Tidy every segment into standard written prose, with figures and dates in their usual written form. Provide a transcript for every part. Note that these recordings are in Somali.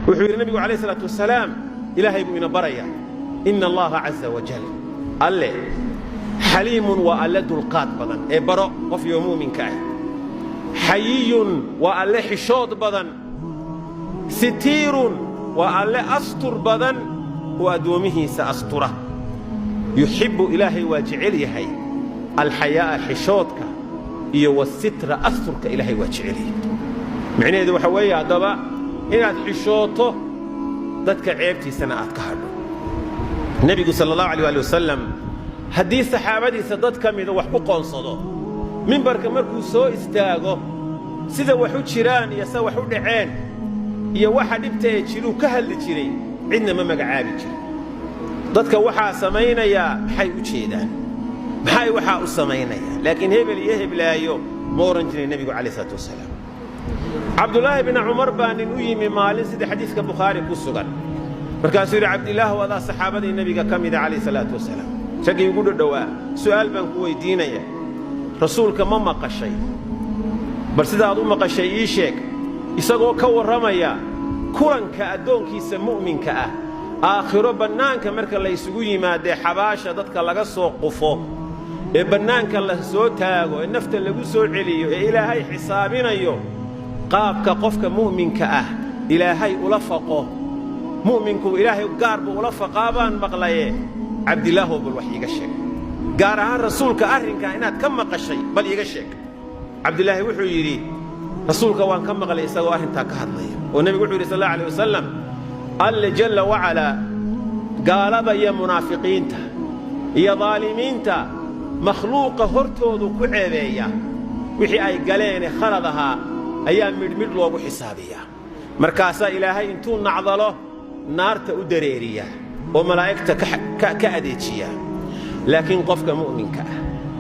Wuxuu yidhi nebigu calayh isalaatu wasalaam, Ilaahay buu ina barayaa: "Ina Allaha caza wajal", Alle, "xaliimun", waa Alle dulqaad badan ee baro qof iyo mu'minka ah, "xayiyun", waa Alle xishood badan, "sitiirun", waa Alle astur badan oo addoomihiisa astura. "Yuxibbu", Ilaahay waa jecel yahay, "alxayaa'a", xishoodka, iyo wasitra, asturka Ilaahay waa jecel yahay. Micnaheedu waxa weeye haddaba inaad xishooto, dadka ceebtiisana aad ka hadho. Nebigu sala Allahu alayh waali wasalam haddii saxaabadiisa dad ka mida wax ku qoonsado, mimbarka markuu soo istaago, sida wax u jiraan iyo sida wax u dhaceen iyo waxa dhibta ee jiruu ka hadli jiray, cidna ma magacaabi jirin. Dadka waxaa samaynayaa maxay u jeedaan, maxay waxaa u samaynayaan, laakiin hebel iyo heblaayo ma odhan jiray nebigu calayh isalaatu wasalaam. Cabdulaahi bin Cumar baa nin u yimi maalin, sida xadiiska Bukhaari ku sugan. Markaasuu yidhi: "Cabdilaahu, adaa saxaabadii nebiga ka mida calayh salaatu wasalaam, raggii ugu dhodhowaa, su'aal baan ku weyddiinaya. Rasuulka ma maqashay? Bal sidaad u maqashay ii sheeg, isagoo ka warramaya kulanka addoonkiisa mu'minka ah aakhiro bannaanka marka la ysugu yimaadee, xabaasha dadka laga soo qufo ee bannaanka la soo taago ee nafta lagu soo celiyo ee Ilaahay xisaabinayo, qaabka qofka mu'minka ah Ilaahay ula faqo. Mu'minku Ilaahay gaar buu ula faqaa baan maqlaye. Cabdilaahow, bal wax iiga sheeg, gaar ahaan rasuulka arrinkaa inaad ka maqashay bal iiga sheeg." Cabdilaahi wuxuu yidhi: "Rasuulka waan ka maqlay isagoo arrintaa ka hadlaya, oo nebigu wuxuu yidhi sal Allahu alayh wasalam: Alle jalla wacalaa gaalada iyo munaafiqiinta iyo daalimiinta makhluuqa hortoodu ku ceebeeya. Wixii ay galeene khalad ahaa ayaa midhmidh loogu xisaabiyaa. Markaasaa Ilaahay intuu nacdalo naarta u dareeriya oo malaa'igta ka adeejiya. Laakiin qofka mu'minka ah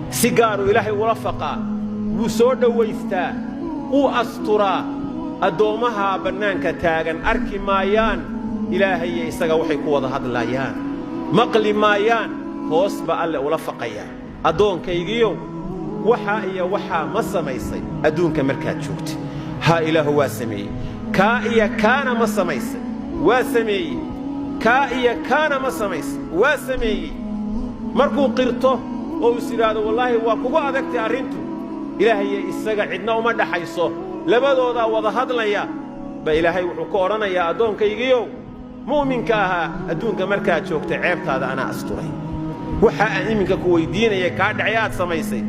si gaaruu Ilaahay ula faqaa, wuu soo dhowaystaa, wuu asturaa. Addoommaha bannaanka taagan arki maayaan Ilaahay iyo isaga waxay ku wada hadlayaan, maqli maayaan. Hoos baa Alle ula faqayaa: Addoonkaygiyow, waxaa iyo waxaa ma samaysay adduunka markaad joogtay? Haa Ilaahu, waa sameeyey. Kaa iyo kaana ma samaysay? Waa sameeyey. Kaa iyo kaana ma samaysay? Waa sameeyey." Markuu qirto oo is yidhaahdo: Wallaahi waa kugu adagtay arrintu, Ilaahayo isaga cidna uma dhaxayso, labadoodaa wada hadlaya, ba Ilaahay wuxuu ka odhanayaa: Addoonkaygiyow mu'minka ahaa, adduunka markaad joogtay ceebtaada anaa asturay. Waxa aan iminka ku weyddiinaya kaa dhacay aad samaysay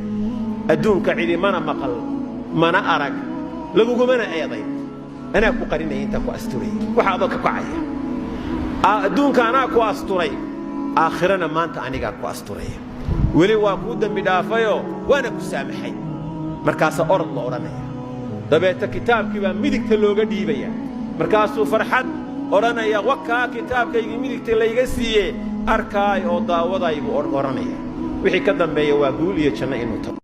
adduunka cidi mana maqal, mana arag, lagugumana eedayn. Anaa ku qarinaya, intaa ku asturaya waxa adoo ka kacaya. Adduunka anaa ku asturay, aakhirana maanta anigaa ku asturaya. Weli waa kuu dembi dhaafayoo waana ku saamaxay." Markaasaa orod la odhanaya. Dabeeta kitaabkii baa midigta looga dhiibaya. Markaasuu farxad odhanaya: "Wakaa kitaabkaygii midigta layga siiye, arkaay oo daawaday," buu odhanaya. Wixii ka dambeeya waa guul iyo janno inuu tago.